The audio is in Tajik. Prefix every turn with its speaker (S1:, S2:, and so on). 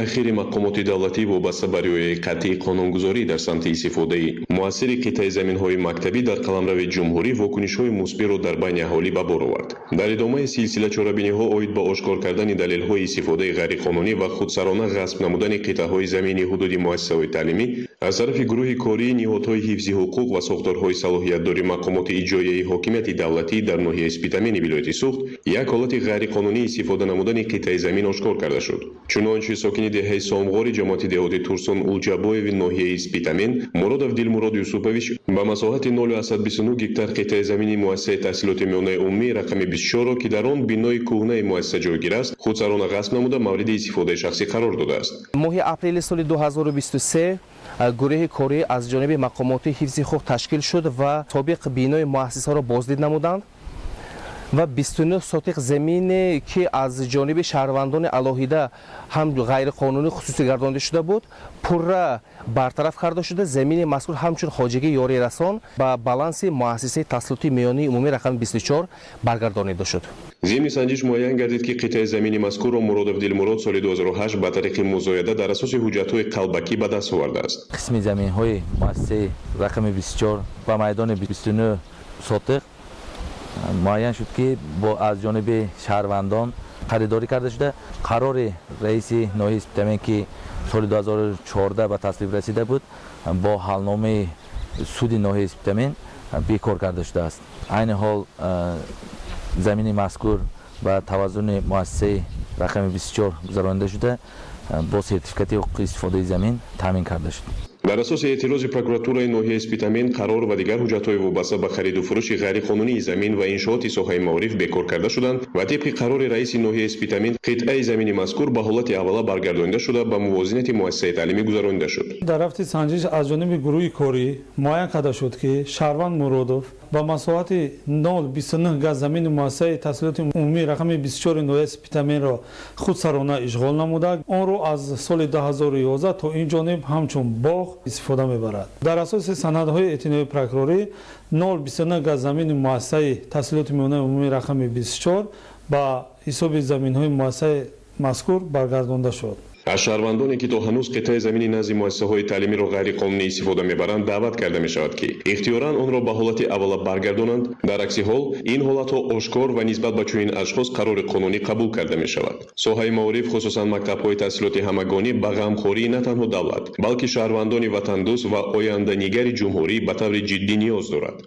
S1: Ахири мақомоти давлатӣ вобаста ба риояи қатъии қонунгузорӣ дар самти истифодаи муассири қитъаи заминҳои мактабӣ дар қаламрави ҷумҳурӣ вокунишҳои мусбиро дар байни аҳолӣ ба бор овард. Дар идомаи силсила чорабиниҳо оид ба ошкор кардани далелҳои истифодаи ғайриқонунӣ ва худсарона ғасб намудани қитъаҳои замини ҳудуди муассисаҳои таълимӣ аз тарафи гурӯҳи кории ниҳодҳои ҳифзи ҳуқуқ ва сохторҳои салоҳиятдори мақомоти иҷроияи ҳокимияти давлатӣ дар ноҳияи Спитамени вилояти Суғд як ҳолати ғайриқонунӣ истифода намудани қитъаи замин ошкор карда шуд. Чунончи, сокини деҳаи Сомғори ҷамоати деҳоти Турсун Улҷабоеви ноҳияи Спитамен Муродов Дилмурод Юсупович ба масоҳати 0,29 гектар қитъаи замини муассисаи таҳсилоти миёнаи умумӣ рақами 24-ро, ки дар он бинои кӯҳнаи муассиса ҷойгир аст, худсарона ғасб намуда, мавриди истифодаи шахсӣ қарор додааст.
S2: Моҳи апрели соли 2023 гурӯҳи корӣ аз ҷониби мақомоти ҳифзи ҳуқуқ ташкил шуд ва собиқ бинои муассисаро боздид намуданд ва 29 сотиқ замине, ки аз ҷониби шаҳрвандони алоҳида ҳам ғайриқонунӣ хусусӣ гардонда шуда буд, пурра бартараф карда шуда, замини мазкур ҳамчун хоҷагии ёрирасон ба баланси муассисаи таҳсилоти миёнаи умумӣ рақами 24 баргардонида шуд.
S1: Зимни санҷиш муайян гардид, ки қитъаи замини мазкурро Муродов Дилмурод соли 2008 ба тариқи музояда дар асоси ҳуҷҷатҳои қалбакӣ ба даст овардааст.
S3: Қисми заминҳои муассисаи рақами 24 ба майдони 29 сотиқ муайян шуд, ки бо аз ҷониби шаҳрвандон харидорӣ карда шуда, қарори раиси ноҳияи Спитамен, ки соли 2014 ба тасвиб расида буд, бо ҳалномаи суди ноҳияи Спитамен бекор карда шудааст. Айни ҳол замини мазкур ба таваззуни муассисаи рақами 24 гузаронида шуда, бо сертификати ҳуқуқи истифодаи замин таъмин карда шуд.
S1: Дар асоси эътирози прокуратураи ноҳияи Спитамен қарор ва дигар ҳуҷҷатҳои вобаста ба хариду фурӯши ғайриқонунии замин ва иншооти соҳаи маориф бекор карда шуданд ва тибқи қарори раиси ноҳияи Спитамен қитъаи замини мазкур ба ҳолати аввала баргардонида шуда, ба мувозинати муассисаи таълимӣ гузаронида шуд.
S4: Дар рафти санҷиш аз ҷониби гурӯҳи корӣ муайян карда шуд, ки шаҳрванд Муродов ба масоҳати 0,29 га замини муассисаи таҳсилоти умумии рақами 24 ноҳияи Спитаменро худсарона ишғол намуда, онро аз соли 2011 то ин ҷониб ҳамчун боғ истифода мебарад. Дар асоси санадҳои эътинои прокурорӣ 0,29 га замини муассисаи таҳсилоти миёнаи умумии рақами 24 ба ҳисоби заминҳои муассисаи мазкур баргардонда шуд.
S1: Аз шаҳрвандоне, ки то ҳанӯз қитъаи замини назди муассисаҳои таълимиро ғайриқонунӣ истифода мебаранд, даъват карда мешавад, ки ихтиёран онро ба ҳолати аввала баргардонанд. Дар акси ҳол ин ҳолатҳо ошкор ва нисбат ба чунин ашхос қарори қонунӣ қабул карда мешавад. Соҳаи маориф, хусусан мактабҳои таҳсилоти ҳамагонӣ, ба ғамхории на танҳо давлат, балки шаҳрвандони ватандӯст ва оянданигари ҷумҳурӣ ба таври ҷиддӣ ниёз дорад.